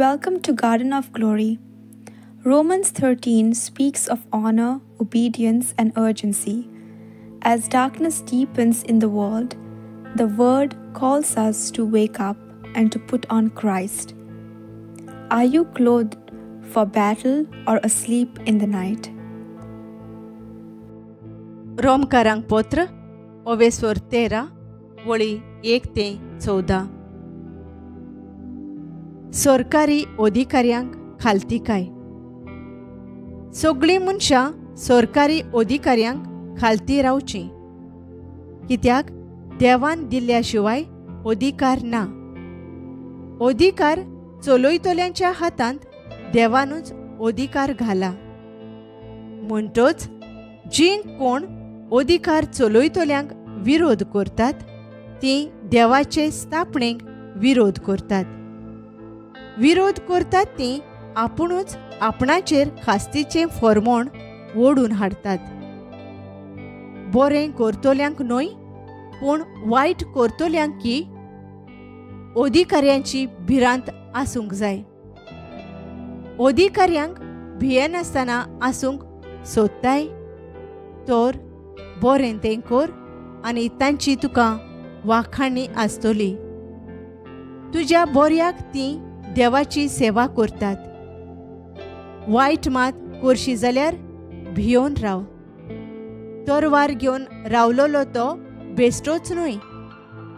Welcome to Garden of Glory. Romans 13 speaks of honor, obedience, and urgency. As darkness deepens in the world, the Word calls us to wake up and to put on Christ. Are you clothed for battle or asleep in the night? रोमकारांक पत्र ओवेसोर 13 वळी 1 ते 14. सरकारी अधिकाऱ्यांक खालतीकाय. सगळीं मनशां सरकारी अधिकाऱ्यांक खालती रावचीं, कित्याक देवान दिल्ल्या शिवाय अधिकार ना. अधिकार चलयतल्यांच्या हातांत देवानूच अधिकार घाला. म्हणटच जीं कोण अधिकार चलयतल्यांक विरोध करतात तीं देवाचे स्थापणेक विरोध करतात. विरोध करतात तीं आपुणूच आपणाचेर खास्तीचें फॉर्मोण ओडून हाडटात. बरें करतल्यांक न्हय पूण वायट करतल्यांक की अधिकाऱ्यांची भिरांत आसूंक जाय. अधिकाऱ्यांक भियेनासतना आसूंक सोदताय तर बरें तें कर आनी तांची तुका वाखाणी आसतली. तुज्या बऱ्याक तीं देवाची सेवा करतात. वायट मात करशी जाल्यार भियोन राव. तरवार घेवन रावलोलो तो बेश्टोच न्हय,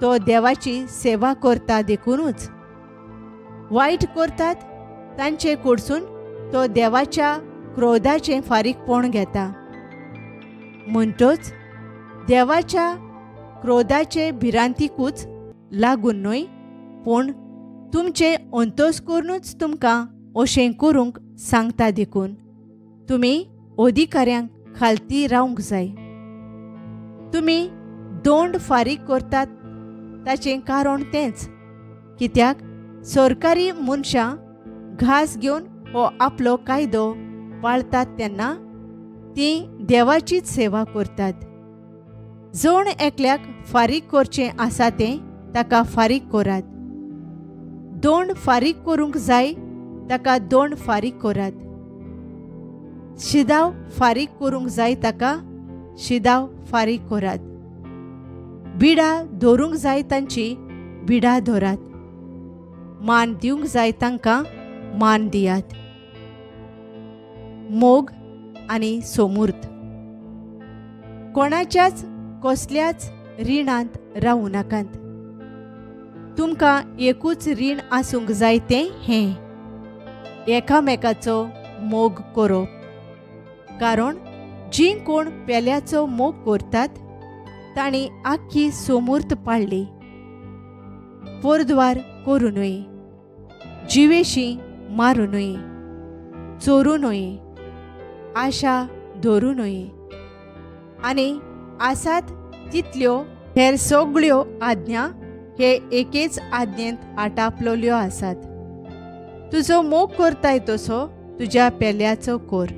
तो देवाची सेवा करता देखूनच. वायट करतात तांचे कडसून तो देवाच्या क्रोधाचें फारीकपण घेता. म्हणटच देवाच्या क्रोधाचे भिरांतीकूच लागून न्हय पूण तुमचे अंतोस करूनच तुमकां अशें करूंक सांगता देखून तुमी अधिकाऱ्यांक खालती रावंक जाय. तुमी दोंड फारीक करतात ताचें कारण तेंच, कित्याक सरकारी मनशां घास घेवन हो आपलो कायदो पाळतात तेन्ना तीं देवाचीच सेवा करतात. जण एकल्याक फारीक करचें आसा तें ताका फारीक करात. दोंड फारीक करूंक जाय ताका दोंड फारीक करात. शिदाव फारीक करूंक जाय ताका शिदाव फारीक करात. बिडा धरूंक जाय तांची बिडा धरात. मान दिवंक जाय तांकां मान दियात. मोग आनी सोमूर्त. कोणाच्याच कसल्याच रिणांत रावूं नाकात. तुमकां एकूच रीण आसूंक जाय तें हें, एकामेकाचो मोग करप. कारण जीं कोण पेल्याचो मोग करतात तांणी आख्खी सोमूर्त पाळ्ळी. पोरद्वार करूं न्हय, जिवेशी मारूं न्हय, चोरूं न्हय, आशा धरूं न्हय आनी आसात तितल्यो हेर सगळ्यो आज्ञा हे एकेच आज्ञेंत आटापलेल्यो आसात. तुजो मोग करताय तसो तुज्या पेल्याचो कर.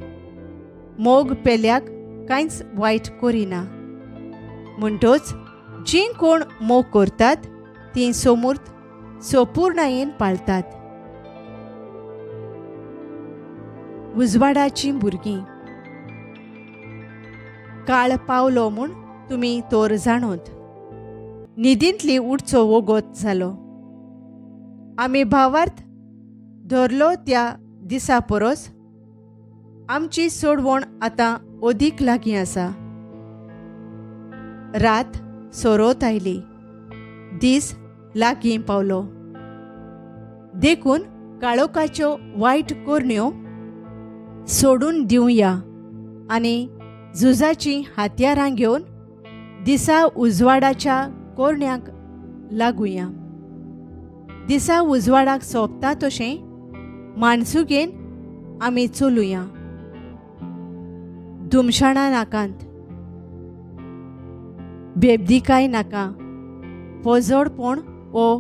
मोग पेल्याक कांयच वायट करिना. म्हणटच जीं कोण मोग करतात तीं सोमूर्त सोपूर्णायेन पाळतात. उजवाडाचीं भुरगीं. काळ पावलो म्हूण तुमी तोर जाणोत. न्हिदींतली उठचो वोगोत जालो. आमी भावार्थ धरलो त्या दिसा परस आमची सोडवण आतां अदीक लागीं आसा. रात सोरोत आयली, दीस लागीं पावलो. देखून काळोखाच्यो वायट करण्यो सोडून दिवया आनी झुजाचीं हत्यारां घेवन दिसा उजवाडाच्या कोरण्यांक लागुया. दिसा उजवाडाक सोंपता तशें माणसुगेन आमी चलुया. धुमशाणां नाकांत, बेबदीकाय नाका, पोजोडपण ओ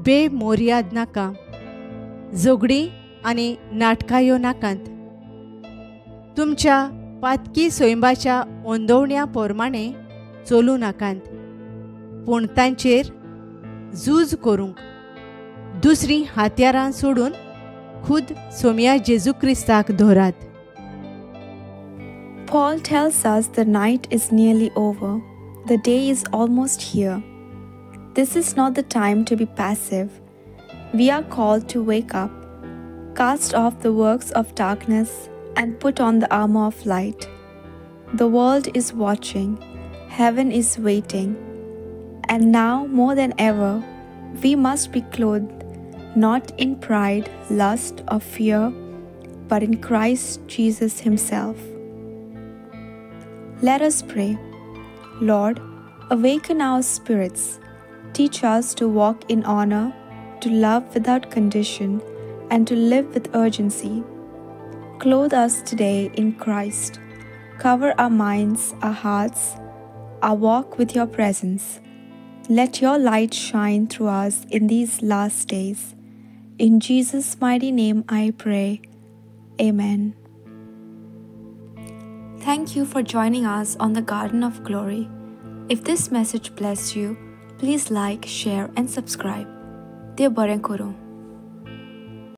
बेमोर्याद नाका, झगडीं आनी नाटकायो नाकांत. तुमच्या पातकी सैंबाच्या ओंदोवण्या प्रमाणे चलूं नाकात, पूण तांचेर झूज करूंक दुसरीं हत्यारां सोडून खुद सोमया जेजू क्रिस्ताक धरात. Paul tells us the night is nearly over. The day is almost here. This is not the time to be passive. We are called to wake up, cast off the works of darkness, and put on the armor of light. The world is watching, heaven is waiting, and now more than ever, we must be clothed not in pride, lust, or fear, but in Christ Jesus Himself. Let us pray. Lord, awaken our spirits. Teach us to walk in honor, to love without condition, and to live with urgency. Clothe us today in Christ. Cover our minds, our hearts, our walk with your presence. Let your light shine through us in these last days. In Jesus' mighty name I pray. Amen. Thank you for joining us on the Garden of Glory. If this message blessed you, please like, share, and subscribe. Dev बरें करूं.